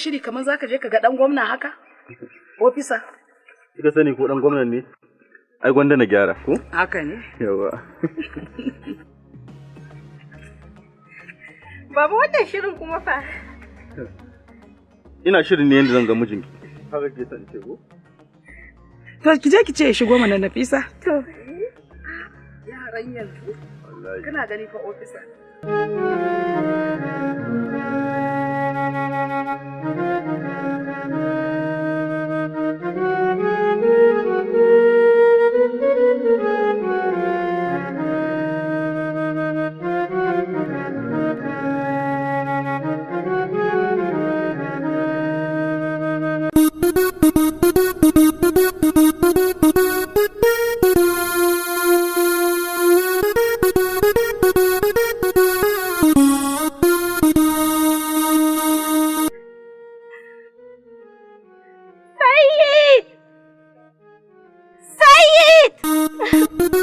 shiri kamar zaka je ka ga dan gwamna haka? Ofisa. Kika sani ko dan gwamnan ne? Ai gwanda na gyara ko? Haka ne. Yawa. Baba wannan shirin kuma fa. Ina shirin ne yanda zan ga mijinki. Haka ke san ce ko? To ki je ki ce ya shigo mana Nafisa. To. Yaran yanzu. Wallahi. Kana gani fa ofisa. Sayyid! Sayyid!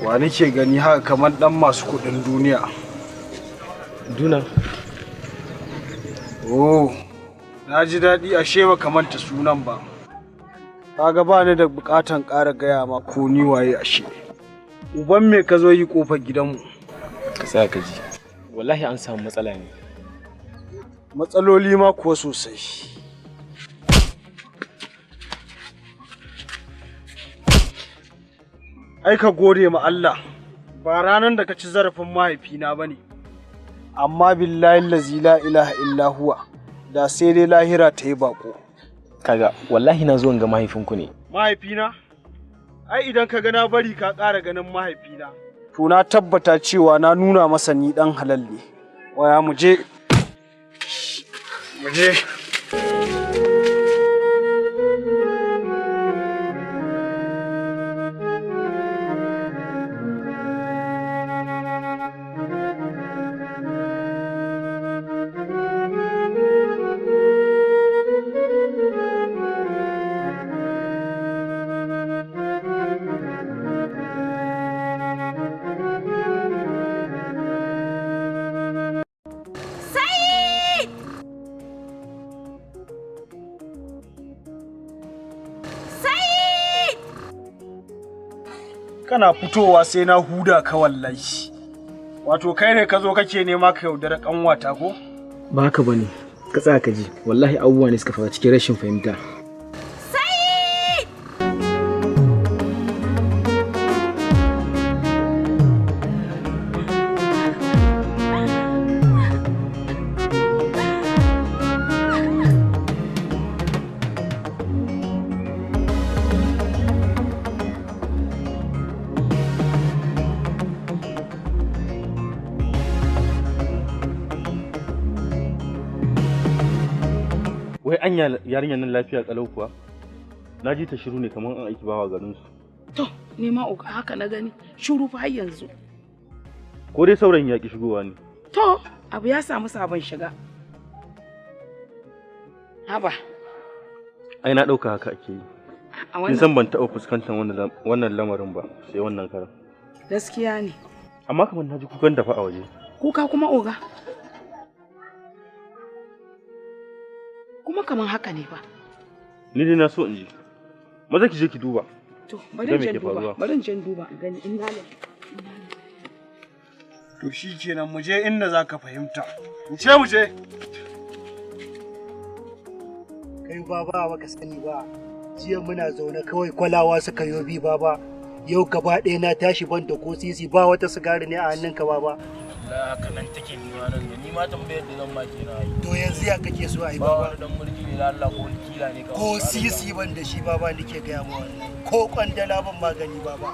Wa nake gani haka kamar dan masu kudin duniya. Duna. Oh, na ji daɗi ashe ba ka manta sunan ba. Kaga ba ni da bukatan ƙara gaya ma ko ni waye ashe. Uban me ka zo yi kofar gidanmu? Ka tsaya ka ji. Wallahi an samu matsala ne. Matsaloli ma kuwa sosai. Ai ka gode ma Allah, ba ranar da ka ci zarafin mahaifina ba ne. Amma billahi lazi la ilaha illa huwa, da sai dai lahira ta yi baƙo. Kaga wallahi na zo in ga mahaifinku ne. Mahaifina? Ai idan ka ga na bari ka ƙara ganin mahaifina. To na tabbata cewa na nuna masa ni ɗan halal ne. Waya mu je. Mu je. Sayyid! Sayyid! Kana fitowa sai na huda ka wallahi. Wato kai ne ka zo kake nema ka yaudara ƙanwata ko? Ba haka bane. Ka tsaya ka ji. Wallahi abubuwa ne suka faru cikin rashin fahimta. Sayyid! Wai anya yarinyar nan lafiya kalau kuwa? Na ji ta shiru ne kamar an aiki bawa garin su. To, ni ma uga haka na gani. Shiru fa har yanzu. Ko dai saurayin ya ki shigowa ne. To, abu ya samu sabon shiga. Haba, Ai na ɗauka haka ake yi. a Kin wannan san ban taɓa fuskantar wannan lamarin ba sai wannan karan. gaskiya ne. Amma kamar na ji kukan dafa a waje. Kuka kuma oga. Kuma kaman haka ne fa. Ni dai na so in ji. Maza ki je ki duba. To, bari in me je ke duba. faruwa? Bari in je duba in gani inna lillahi. To shi kenan mu je inda za ka fahimta. Mu ce mu je. Kai baba baka sani ba. Jiya muna zaune kawai kwalawa suka yo bi baba. Yau gaba ɗaya na tashi ban da ko sisi ba wata sigari ne a hannunka baba. Wallahi haka nan take ni ma nan ni ma tambayar da zan ma kenan ai. To yanzu ya kake so a yi Ba baba? wani dan mulki ne da Allah ko wani kila ne kawai. Ko sisi ban da shi baba nake gaya ma wannan. Ko kwandala ban magani baba.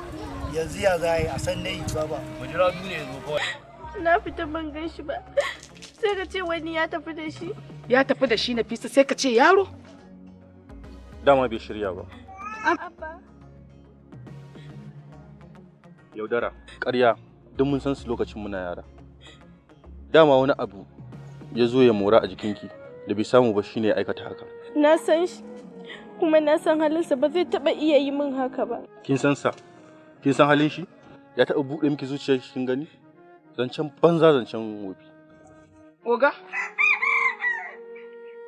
Yanzu ya za a yi a san nayi baba. Mu jira duniya ya zo kawai. Na fita ban gan shi ba. Sai ka ce wani ya tafi da shi. Ya tafi da shi Nafisa sai ka ce yaro. Dama bai shirya ba. Abba. Yaudara, ƙarya, duk mun san su lokacin muna yara. Dama wani abu ya zo ya mora a jikinki da bai samu ba shine ya aikata haka. Na san shi kuma na san halinsa, ba zai taɓa iya yi min haka ba. Kin san sa? Kin san halin shi? Ya taɓa buɗe miki zuciyar shi kin gani? Zancen banza, zancen wofi. Oga.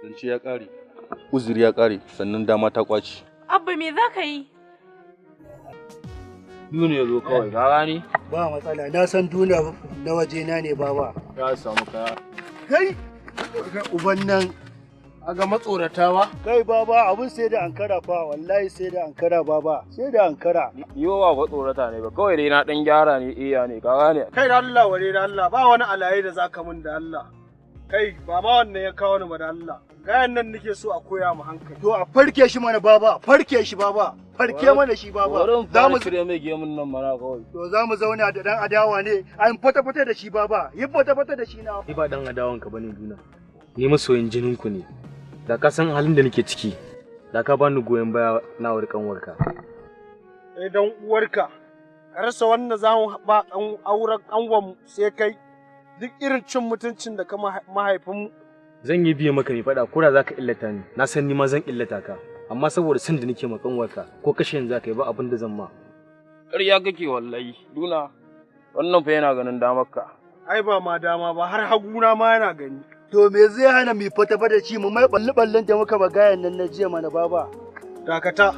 Zance ya ƙare. Uzuri ya ƙare, sannan dama ta ƙwace. Abba, me za ka yi? Biyu ne zo kawai, ka gane? Ba matsala, na san duna na wajena ne baba. Za su samu kaya. Kai uban nan. Aga matsorata ba? Kai baba, abun sai da ankara fa, wallahi sai da ankara baba, sai da ankara. Ni ba fa tsorata ne ba, kawai dai na dan gyara ne, iya ne, ka gane? Kai da Allah, ware da Allah, ba wani alaye da zaka min da Allah. Kai ba ma wannan ya kawo ni ba da Allah. Gayan nan nake so a koya mu hankali. To a farke shi mana baba, farke shi baba, farke mana shi baba. Za mu cire mai gemun nan mana kawai. To za mu zauna da dan adawa ne, an fata fata da shi baba, yi fata fata da shi na. Ni ba dan adawan ka bane Duna. Ni masoyin jinin ku ne. Da ka san halin da nake ciki, da ka bani goyon baya na wuri kanwarka. Eh, dan uwarka, ka rasa wanda za mu ba an auren kanwan sai kai, duk irin cin mutuncin da ka mahaifin. Zan yi biye maka mai faɗa, ko da za ka illata ni, na san ni ma zan illata ka, amma saboda san da nake ma kanwarka, ko kashe yanzu za ka yi ba abin da zan ma. Ƙarya kake wallahi, Duna, wannan fa yana ganin damar ka. Ai ba ma dama ba, har haguna ma yana gani. To me zai hana mu fata fata ci mu mai balle ballen da muka bagayan nan na jiya mana baba? Dakata.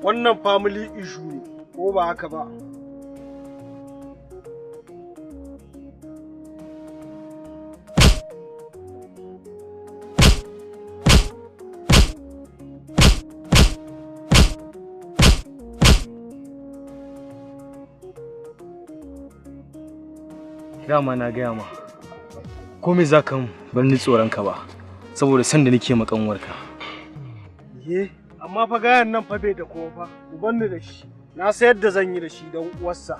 Wannan family issue ne, ko ba haka ba? Dama na gaya ma, komai za ka bar ni tsoron ka ba, saboda san da nake ma kanwarka. Ye, amma fa gayan nan fa bai da kowa fa, uban ni da shi. Na sayar da zan yi da shi don uwarsa.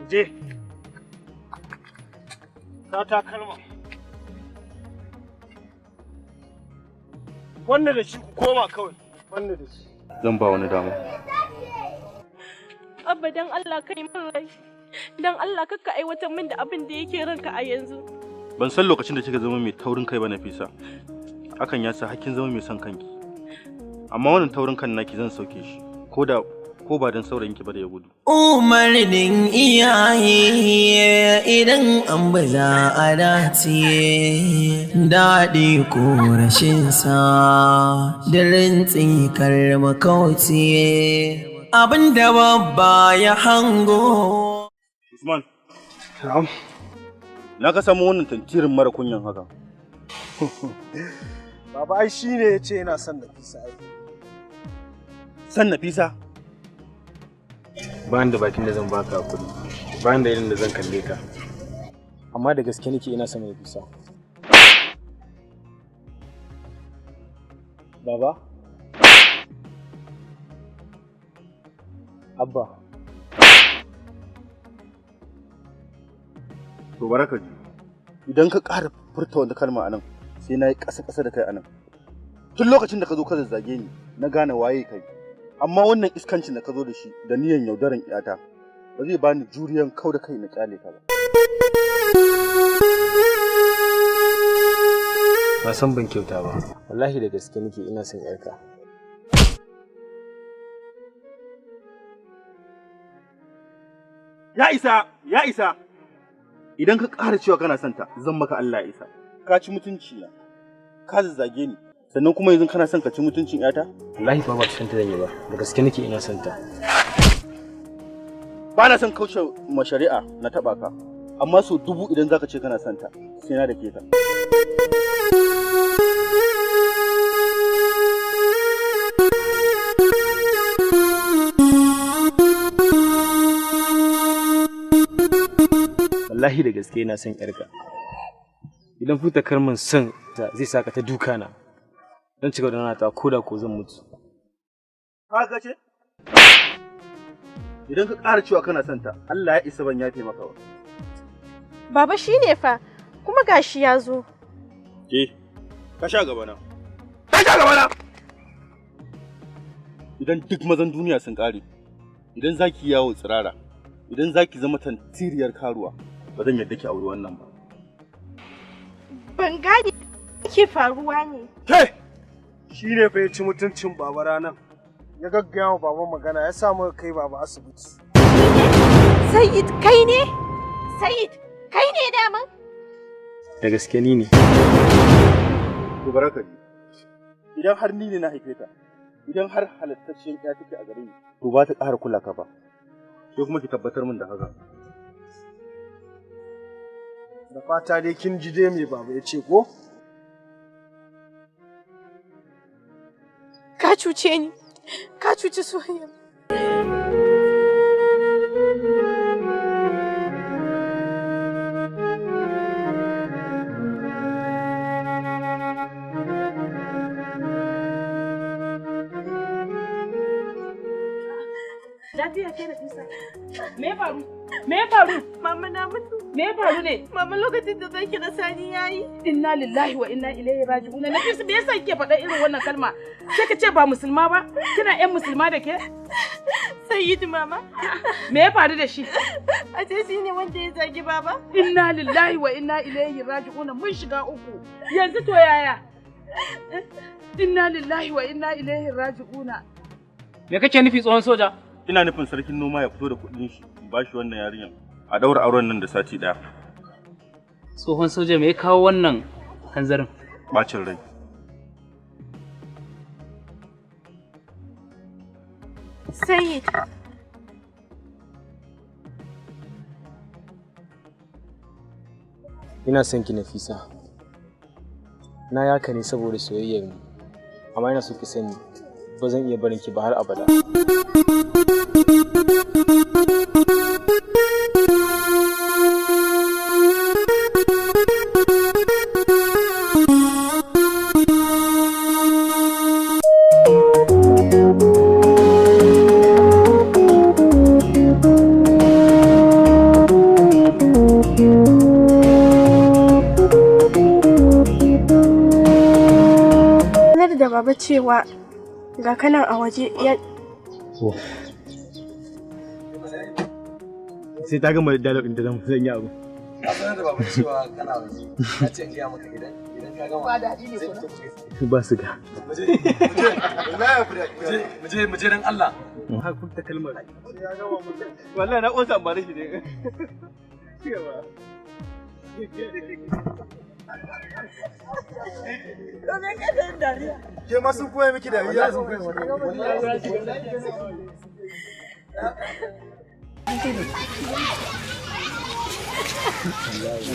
Je. Ta takalma. Wannan da shi ku koma kawai. Wannan da shi. Zan ba wani dama. Abba, dan Allah kai min rai. Dan Allah kakka aiwatar min da abin da yake ranka a yanzu. Ban san lokacin da kika zama mai taurin kai ba Nafisa. Hakan ya sa hakkin zama mai son kanki. Amma wannan taurin kan naki zan sauke shi, ko da ko ba dan saurayinki ba da ya gudu. Umarnin iyaye idan an baza a dace, daɗi ko rashin sa, da rintsi kar makauci, abin da babba ya hango. Usman. Na'am. Na ka samu wannan tantirin mara kunyan haka. Baba, ai shi ne ya ce yana son Nafisa ai. Son Nafisa? Bayan da bakin da zan baka hakuri, bayan da irin da zan kalle ka. Amma da gaske nake ina son Nafisa. Baba? Abba. To baraka ji. Idan ka ƙara furta wata kalma anan, sai na yi ƙasa-ƙasa da kai anan. Tun lokacin da ka zo ka zazzage ni, na gane waye kai. Amma wannan iskancin da ka zo da shi da niyan yaudaran iyata, ba zai bani juriyan kau da kai na kyale ka ba. Ba san ban kyauta ba. Wallahi da gaske nake ina son yarka. Ya isa, ya isa. Idan ka ƙara cewa kana son ta, zan maka Allah ya isa. Ka ci mutunci na, ka zazzage ni, sannan kuma yanzu kana son ka ci mutuncin yata? Wallahi ba son ta zan yi ba, da gaske nake ina son ta. Ba na son kauce ma shari'a na taɓa ka, amma sau 1000 idan zaka ce kana son ta, sai na dake ka. Wallahi da gaske ina son yarka. Idan furta kalmar son ta zai saka ta duka na, zan cigaba da nanata ko da ko zan mutu. Haka ce? Idan ka ƙara cewa kana son ta, Allah ya isa ban yafe maka ba. Baba shine fa, kuma gashi ya zo. Ke, ka sha gaba na. Ka sha gaba na! Idan duk mazan duniya sun ƙare, idan za ki yawo tsirara, idan za ki zama tantiriyar karuwa, ba zan yarda ki auri wannan ba. Ban gane ke faruwa ne. Ke! Shi ne fa ya ci mutuncin baba ranan. Ya gaggaya wa baba magana ya sa muka kai baba asibiti. Sayid kai ne? Sayid kai ne daman? Da gaske ni ne. To baraka ji. Idan har ni ne na haife ta, idan har halattacciyar ya take a gare ni, to ba ta ƙara kula ka ba. Sai kuma ki tabbatar min da haka. Da fata dai kin ji dai me baba ya ce ko? Ka cuce ni. Ka cuci soyayya. Lafiya ke da Isa. Me ya faru? Me ya faru? Mama na mutu. Me ya faru ne? Mama lokacin da zaki rasa ni yayi. Inna lillahi wa inna ilaihi raji'un. Nafisa, me yasa kike faɗa irin wannan kalma? Sai ka ce ba musulma ba? Kina ƴan musulma da ke? Sayyid mama. Me ya faru da shi? A ce shi ne wanda ya zagi baba. Inna lillahi wa inna ilaihi raji'un. Mun shiga uku. Yanzu to yaya? Inna lillahi wa inna ilaihi raji'un. Me kake nufi tsohon soja? Ina nufin sarkin noma ya fito da kuɗin shi in ba shi wannan yarinyar a ɗaura auren nan da sati ɗaya. Tsohon soja me ya kawo wannan hanzarin? Bacin rai. Sayyid. Ina son ki Nafisa. Na yaka ne saboda soyayyar mu. Amma ina so ki sani ba zan iya barin ki ba har abada. Sanar da baba cewa ga kanan a waje ya Sai ta gama dialogue ɗin ta zan yi abu. Ka sanar da baba cewa kana waje. Na ce in gaya maka idan ka gama. Ba daɗi ne ko? Ba su ga. Muje muje dan Allah. Ha kun ta kalmar. Wallahi na ƙosa amfani shi ne. Ke ma sun koya miki dariya?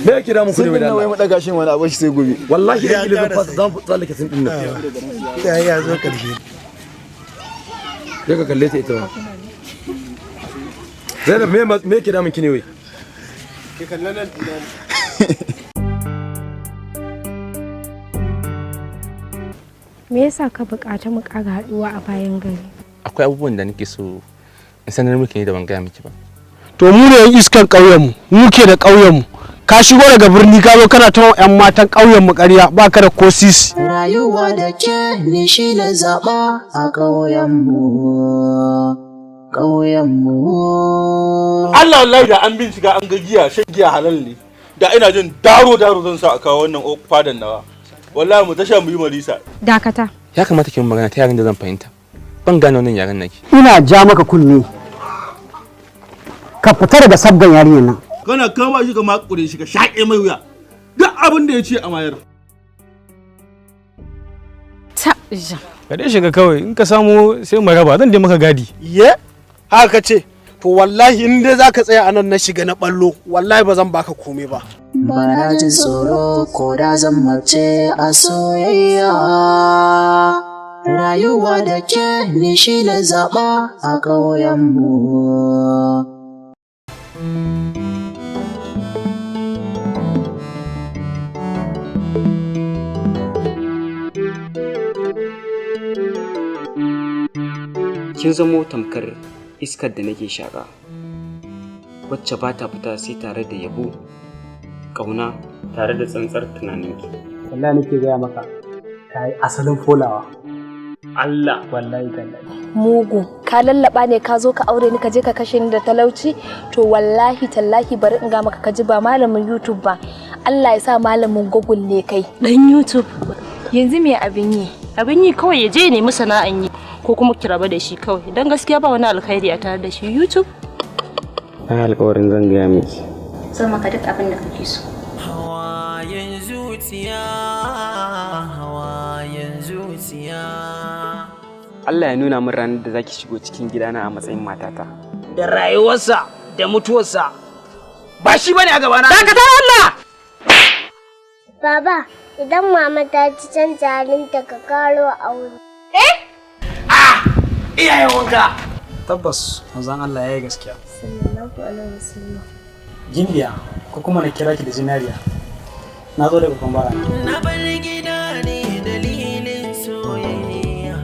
Me yake damun ku ne mai Sun wai Allah? mu daga shin wani abu shi sai gobe. Wallahi da ilimin fasa zan tsallake sun din nan. Ya ya zo karshe. Sai ka kalle ta ita ma. Zainab me yake damun ki ne wai? Ki kalla nan dina ne. Me yasa ka buƙaci mu ƙara haɗuwa a bayan gari? Akwai abubuwan da nake so in sanar miki ne da ban gaya miki ba. To mu ne yan iskan ƙauyenmu, mu ke da ƙauyenmu. Ka shigo daga birni ka zo kana ta 'yan matan ƙauyenmu ƙarya ba ka da ko sisi. Rayuwa da ke ni shi na zaɓa a ƙauyenmu, ƙauyenmu. Allah wallahi da an bincika an ga giya shan giya halal ne. Da ina jin daro daro zan sa a kawo wannan fadan nawa. Wallahi mu tasha mu yi marisa. Dakata. Ya kamata ki mun magana ta yaren da zan fahimta. Ban gane wannan yaren naki. Ina ja maka kunne. Ka fita daga sabgan yarinyar nan. Kana kama shi ka makure shi ka shaƙe mai wuya. Duk abin da ya ce a mayar. Ta ija. Ka dai shiga kawai in ka samu sai mu raba zan dai maka gadi. Ye? Haka ce. To wallahi in dai zaka tsaya a nan na shiga na ballo, wallahi ba zan baka komai ba. Bana jin tsoro ko da zan mace a soyayya. Rayuwa da ke ni shi na zaɓa a ƙauyenmu. Kin zamo tamkar iskar da nake shaƙa, wacce ba ta fita sai tare da yabo, ƙauna tare da tsantsar tunaninki. Wallahi nake gaya maka, ta yi asalin folawa. Allah wallahi tallahi. Mugu, ka lallaba ne ka zo ka aure ni ka je ka kashe ni da talauci? To wallahi tallahi bari in ga maka, ka ji ba malamin YouTube ba. Allah ya sa malamin Google ne kai. Dan YouTube. Yanzu me abin yi? Abin yi kawai ya je ya nemi sana'an yi ko kuma ki raba da shi kawai. Dan gaskiya ba wani alkhairi a tare da shi YouTube. Na alƙawarin zan gaya miki. Zan maka duk abin da kake so. Hawayen zuciya, hawayen zuciya. Allah ya nuna min ranar da zaki shigo cikin gidana a matsayin matata. Da rayuwarsa da mutuwarsa ba shi bane a gabana. Dakatar Allah! Baba, idan mama ta ci canza halinta ka karo aure. Eh? Iyayen wanka. Tabbas manzon Allah ya yi gaskiya. Sallallahu alaihi wasallam. Gimbiya ko kuma na kira ki da zinariya. Na zo daga Kwambara. Na bar gida ne dalilin soyayya.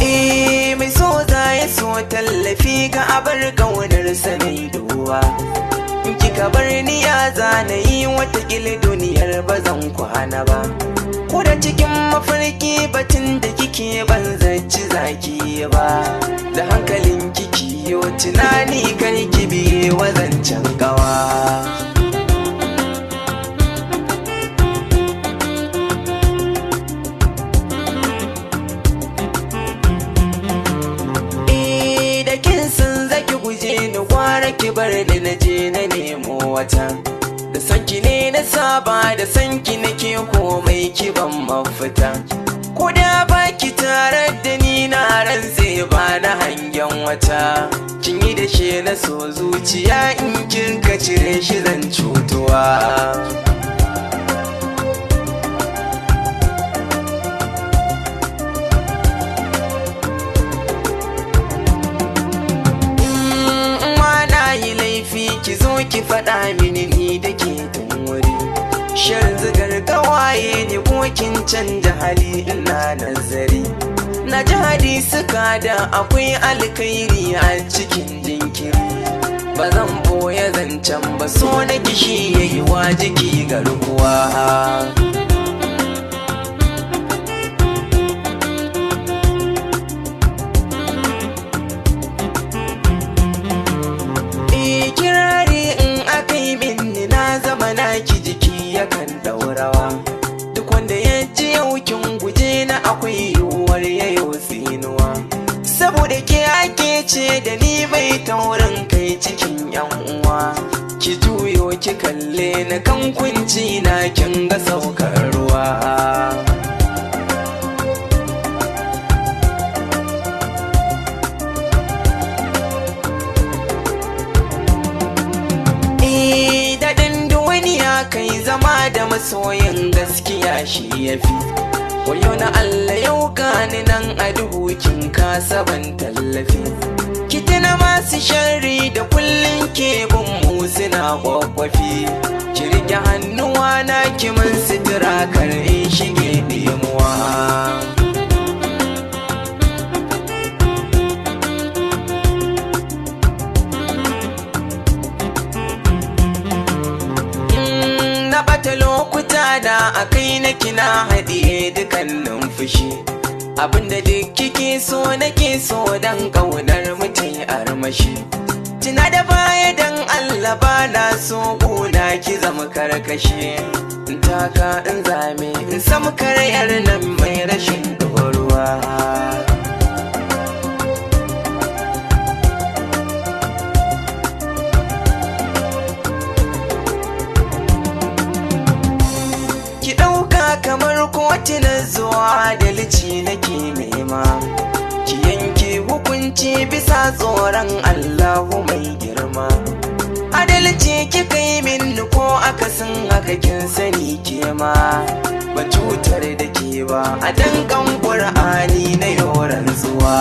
Eh, mai so za ya so tallafi ga abar kaunar sa mai duwa. In kika bar ni ya zana yi watakila duniyar ba zan kwana ba. Ko da cikin mafarki batun da kike ban zaci zaki ba. Da hankalin kiki yo tunani kar ki biye wazancen gawa. Eh, da kin san zaki guje ni gwara ki bar ni na je na nemo wata. Da sanki ne na saba da sanki nake komai ki ban mafita. Ko da baki tare da ni na rantse ba na hangen wata. Kin yi da shi na so zuciya in kin ka cire shi zan cutuwa. Ma na yi laifi ki zo ki faɗa mini ni da ke tun wuri. Shan zigar kawaye ne ko kin canja hali ina nazari. Na ji hadisuka da akwai alkhairi a cikin jinkiri. Ba zan boye zancen ba so na kishi yayi wa jiki garkuwa. Eh, kirari in aka yi minni na zama naki jiki yakan daurawa. Duk wanda ya ji yau kin guje na akwai yiwuwar yayo tsinuwa. Saboda ke ake ce da ni bai taurin kai cikin yan uwa. Ki juyo ki kalle na kan kunci na kin ga saukar ruwa. Eh, daɗin duniya kai zama da masoyin gaskiya shi yafi. Wayo na Allah yau gani nan a duhu kin kasa ban tallafi. Ki tuna masu sharri da kullum ke bin mu suna kwakwafi. Ki riƙe hannuwa na ki mun sutura kar in shige ɗimuwa. Na ɓata lokuta da a kai na kina haɗiye dukannin fushi. Abinda duk kike so nake so dan ƙaunar mutum armashi. Tuna da baya dan Allah ba na so gona ki zama karkashi. In taka in zame in samu karyar nan mai rashin doruwa. Ki ɗauka kamar kotunan zuwa da lici nake nema. Ki yanke hukunci bisa tsoron Allahu mai girma. Adalci kika yi min ko akasin haka kin sani ke ma. Ba cutar da ke ba a dankan ƙur'ani na yoran zuwa.